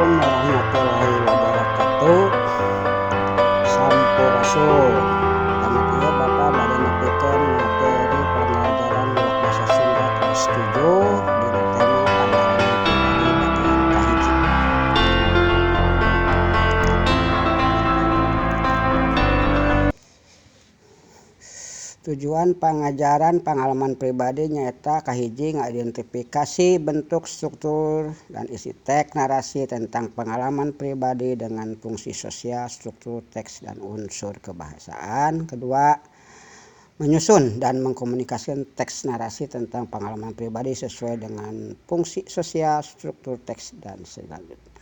Assalamualaikum warahmatullahi wabarakatuh. Sampurasun. Danget ieu Bapak bade nepikeun materi pengajaran lewat bahasa Sunda kelas 7 dina tema pengalaman pribadi bagian kahiji. Tujuan pangajaran pangalaman pribadi nyaeta kahiji ngaidentifikasi bentuk, struktur, dan isi teks narasi tentang pengalaman pribadi dengan fungsi sosial, struktur teks, dan unsur kebahasaan. Kedua, menyusun dan mengkomunikasikan teks narasi tentang pengalaman pribadi sesuai dengan fungsi sosial, struktur teks, dan selanjutnya.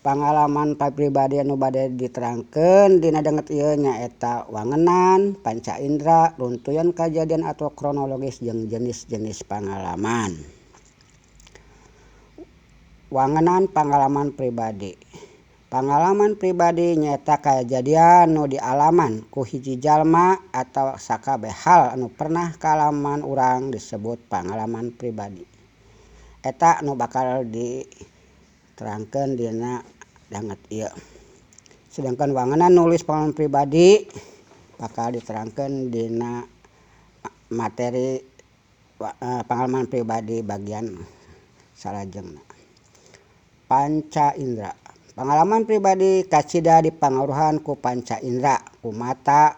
Pangalaman pribadi anu bade diterangkeun dina danget ieu nyaeta wangenan, panca indera, runtuyan kajadian atau kronologis jeung jenis-jenis pangalaman. Wangenan pangalaman pribadi. Pangalaman pribadi nyaeta kajadian nu dialaman ku hiji jalma atawa sakabeh hal anu pernah kaalaman urang disebut pangalaman pribadi. Eta nu bakal diterangkeun dina danget ieu. Sedangkan wangenan nulis pangalaman pribadi bakal diterangkeun dina materi pangalaman pribadi bagian salajengna. Panca indera. Pangalaman pribadi kacida dipangaruhan ku panca indera, ku mata,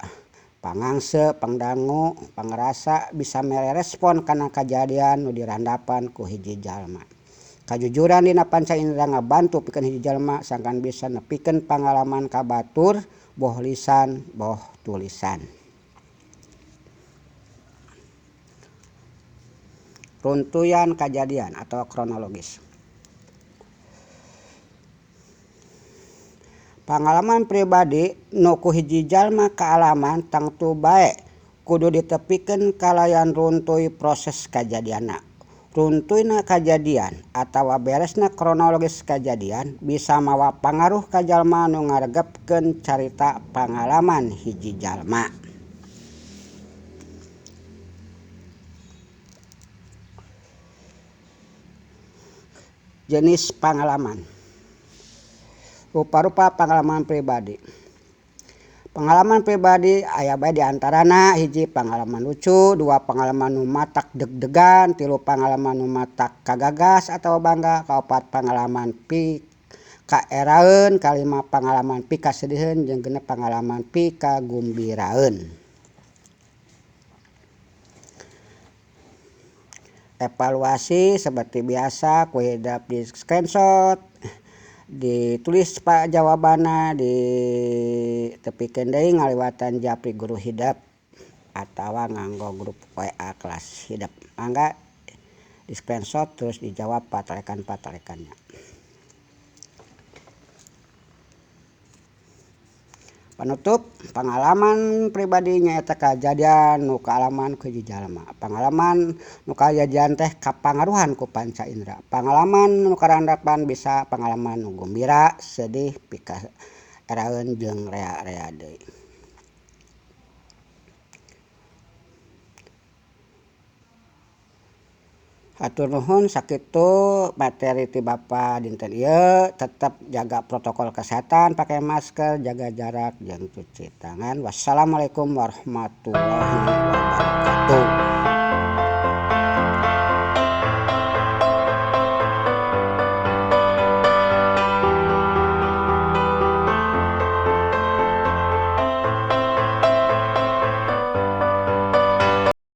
pangangse, pangdangu, pangrasa bisa mere respon kana kajadian nu dirandapan ku hiji jalma. Kajujuran dina panca indera ngabantu pikeun hiji jalma sangkan bisa nepikeun pangalaman ka batur boh lisan boh tulisan. Runtuyan kajadian atau kronologis. Pangalaman pribadi nu ku hiji jalma kaalaman tangtu bae kudu ditepikeun kalayan runtuy proses kajadianna. Runtuyna kajadian atawa beresna kronologis kajadian bisa mawa pangaruh ka jalma nu ngaregepkeun carita pangalaman hiji jalma. Jenis pangalaman. Rupa-rupa pangalaman pribadi. Pengalaman pribadi aya bae diantarana hiji pangalaman lucu, dua pangalaman nu matak deg-degan, tilu pangalaman nu matak kagagas atawa bangga, kaopat pangalaman pikaeraeun, kalima pangalaman pikasediheun jeung genep pangalaman pikagumbiraeun. Evaluasi seperti biasa ku hidep di screenshot, ditulis pak jawabanna, ditepikeun deui ngaliwatan japri guru hidep atawa nganggo grup WA kelas hidep. Mangga di screenshot terus dijawab patalekan-patalekannya. Penutup, pangalaman pribadi nyaeta kajadian nu kaalaman ku hiji jalma. Pangalaman nu kajadian teh kapangaruhan ku panca indera. Pangalaman nu karandapan bisa pangalaman nu gumbira, sedih, pikaeraeun jeung rea-rea deui. Hatur nuhun sakitu materi ti Bapa dinten ieu. Tetep jaga protokol kesehatan, pakai masker, jaga jarak, jeung cuci tangan. Wassalamualaikum warahmatullahi wabarakatuh.